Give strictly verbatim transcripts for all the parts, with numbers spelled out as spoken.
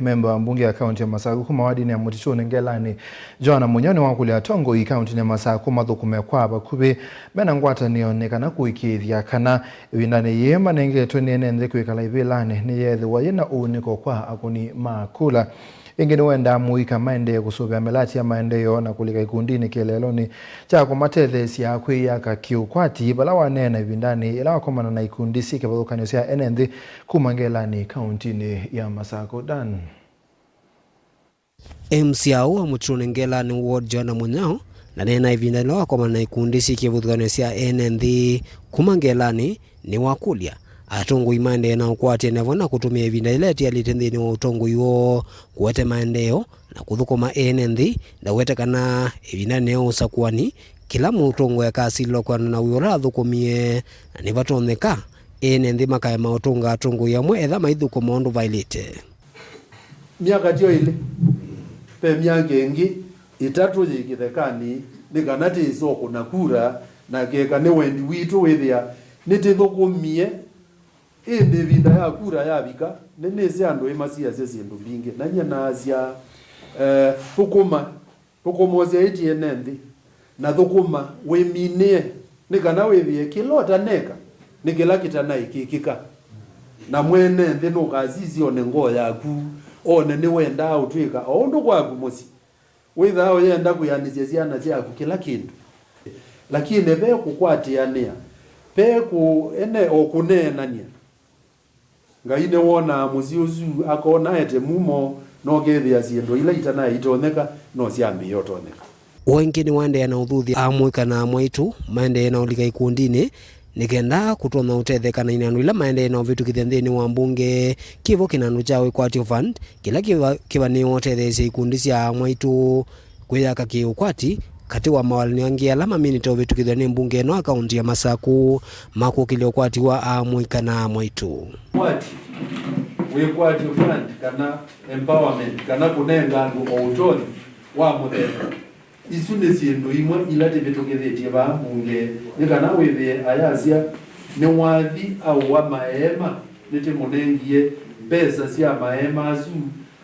Memba wa mbunge ya kaunti ya Masaku kuma wadini ya Mũtitũnĩ Ngelanĩ, Joana Mũnyao, nĩwakũlya atongoi kauntinĩ ya Masaku mathũkũme kwa vakuvĩ mena ngwatanĩo nĩ kana kũĩkĩĩthya kana ĩvindanĩ yĩĩ manengetwe nĩ ene nthĩ kwĩkala ivĩlanĩ nĩyeethĩwa yĩ na ũunĩko kwa akũni ma kula. Ĩngĩ nĩwendaa amũika maendee kũsũvĩa mĩlatĩ ya maendeeo na kũlika ikundinĩ kĩeleelonĩ kya kũmatetheesya kwĩyaka kĩũkwati, vala waneena ĩvindanĩ yĩla wakomana na ikundi syĩ kĩvathũkany'o sya ene nthĩ kuma Ngelanĩ kauntinĩ ya Masaku. Dan. M C A wa Mũtitũnĩ Ngelanĩ ward, Joana Mũnyao, ndaneena ĩvinda yĩla wakomana na ikundi syĩ kĩvathũkany'o sya ene nthĩ kuma Ngelanĩ, nĩwakũlya atongoi maendee na ũkwatĩanĩa vamwe na kũtũmĩa ĩvinda yĩla yĩtialĩte nthĩnĩ wa ũtongoi woo kũete maendeeo na kũthũkũma ene nthĩ. Ndawete kana ĩvindanĩ ya ũsakũani, kĩla mũtongoi akasilĩlwa kwĩanana na wĩa ũla athũkũmie, na nĩvatonyeka ene nthĩ makaema ũtũnga atongoi amwe etha maithũkũma ũndũ vaĩlĩte. Myaka tyo ĩlĩ, ve myaka ĩngĩ ĩtatũ yĩ kĩthekanĩ, nĩ kana tĩsokũna kura, na keka nĩ wendi witũ wĩthĩa nĩtĩthũkũmie. Ĩndĩ ĩvinda ya kura yavika, nĩnĩsĩ andũ ĩmasiasya syĩndũ mbingĩ. Na nyie naasya, eh, thũkũma, thũkũma ũsyaĩtye ene nthĩ, na thũkũma wĩminĩe, nĩ kana wĩthĩe kĩla ũtaneka nĩ kĩla kĩtanaĩkĩkĩka. Na mwene nthĩ nũkasisya one ngoo yaku, one nĩwendaa ũtw'ĩka o ũndũ kwaku mũsyĩ. Wĩthaa ũyenda kwĩanĩsya syana syaku kĩla kĩndũ. Lakini ve kũkwatĩanĩa, ve kũ-, ene o kũneenany'a. Ngai nĩwonaa mũsyĩ ũsu, akona ete mumo, na ũkethĩa syĩndũ ila itanaitonyeka no syambĩĩe ũtonyeka. O ĩngĩ nĩwaendeea na ũthuthya amũika na amwaitũ maendee na ũlika ikundinĩ nĩ kenda kũtonya ũtetheka na inandũ ila maendee na ũvĩtũkĩthya nthĩnĩ wa mbunge. Kĩvo kĩnandũ kya Wĩkwatyo Fund kĩla kĩva-, kĩvanĩĩwe ũtetheesya ikundi sya amwaitũ kwĩyaka kĩ-ũkwati katĩ wa mawalany'o angĩ ala maminĩte ũvĩtũkĩthw'a nĩ mbunge ĩno ya kaunti ya Masaku ma kũkĩlya ũkwati wa aamũika na amwaitũ. Ũkwati, Wĩkwatyo Fund, kana empowerment, kana kũnenga andũ o ũtonyi wa mũthemba. Isu nĩ syĩndũ imwe ila tĩvĩtũkĩthĩtye vaa mbunge, nĩ kana wĩthĩe ayasya, nĩwathi aũa maeema, nĩtĩmũnengie mbesa sya maeema asu,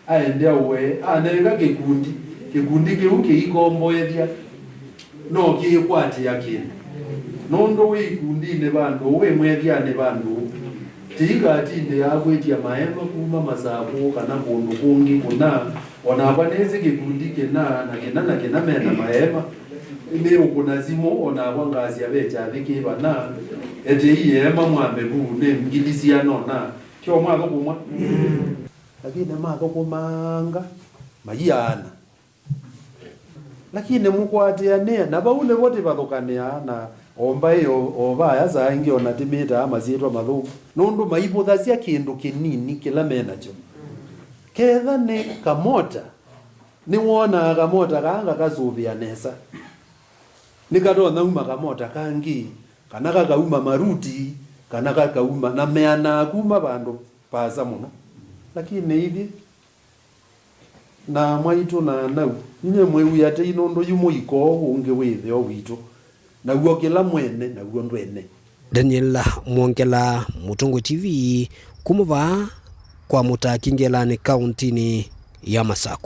aende aũe, anenga kĩkundi, kĩkundi kĩu kĩikomboethya, no kĩĩkwatĩa kĩndũ. Nũndũ wĩ ikundinĩ vandũ, wĩ mwethyanĩ vandũ, tĩikatindĩaa kwĩtya maeema kuma Masakũ kana kũndũ kũngĩ kũna. O nakwa nĩsĩ kĩkundi kĩna na kĩna na kĩna me na maeema. Nĩũkũna simũ o nakwa ngasya ve kyathĩ kĩ vana, eteei eema mwambe vu nĩ ngili siana ũna. Tyo mwathũkũma? Lakini mathũkũmanga maiaana. Lakini mũkwatĩanĩa, na vau nĩvo tĩvathũkanĩaa, na o mbaĩ o, o vaya saa ingĩ ona tĩmĩtaa masyĩtwa mathũku, nũndũ maivũthasya kĩndũ kĩnini kĩla me nakyo. Ketha nĩ kamota, nĩwonaa kamota kaa ngakasũvĩa nesa, nĩkatonya uma kamota kangĩ, kana kakauma maruti, kana kakauma na meanaa kuma vandũ vaasa mũno. Lakini ithyĩ, na mwaitũ na anau, inyie mwĩw'ĩa tei nũndũ yu mũiko ũũ ũngĩ wĩ ĩtheo witũ, naw'o kĩla mwene naw'o ndwene. Daniel Mwongela, Mũtongoi T V, kuma vaa kwa Mũtaki Ngelanĩ, kauntinĩ ya Masakũ.